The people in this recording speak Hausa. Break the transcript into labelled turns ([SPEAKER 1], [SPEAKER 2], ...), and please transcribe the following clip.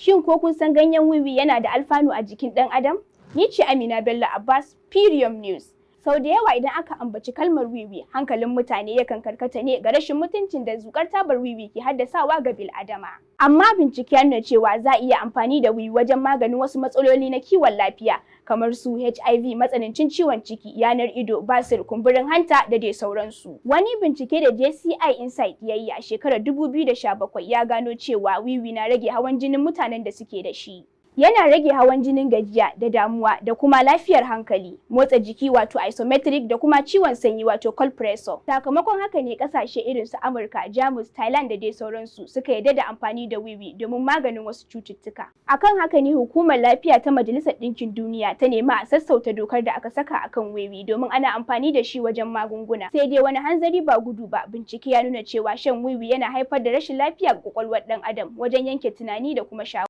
[SPEAKER 1] Shin ko kun san ganyen wiwi yana da alfanu a jikin ɗan adam? Ni ce Amina Bello Abbas, Premium News. Sau da yawa idan aka ambaci kalmar wiwi, hankalin mutane yakan karkata ne ga rashin mutuncin da zukar tabar wiwi ke haddasawa ga bil'adama. Amma bincike ya nuna cewa za a iya amfani da wiwi wajen maganin wasu matsaloli na kiwon lafiya kamar su HIV, matsanancin ciwon ciki, yanar ido, basir, kumburin hanta da dai sauransu. Wani bincike da JCI Insight ya yi a shekarar 2017 ya gano cewa wiwi na rage hawan jinin mutanen da suke da shi. Yana rage hawan jinin, gajiya da damuwa da kuma lafiyar hankali, motsa jiki wato isometric da kuma ciwon sanyi wato cold pressor. Sakamakon haka ne kasashe irin su Amurka, Jamus, Thailand da dai sauransu suka yarda da amfani da wiwi domin maganin wasu cututtuka. Akan haka ne Hukumar Lafiya ta Majalisar Ɗinkin Duniya ta nemi a sassauta dokar da aka saka akan wiwi domin ana amfani da shi wajen magunguna. Sai dai wani hanzari ba gudu ba, bincike ya nuna cewa shan wiwi yana haifar da rashin lafiya ga kwakwalwar ɗan adam wajen yanke tunani da kuma shawara.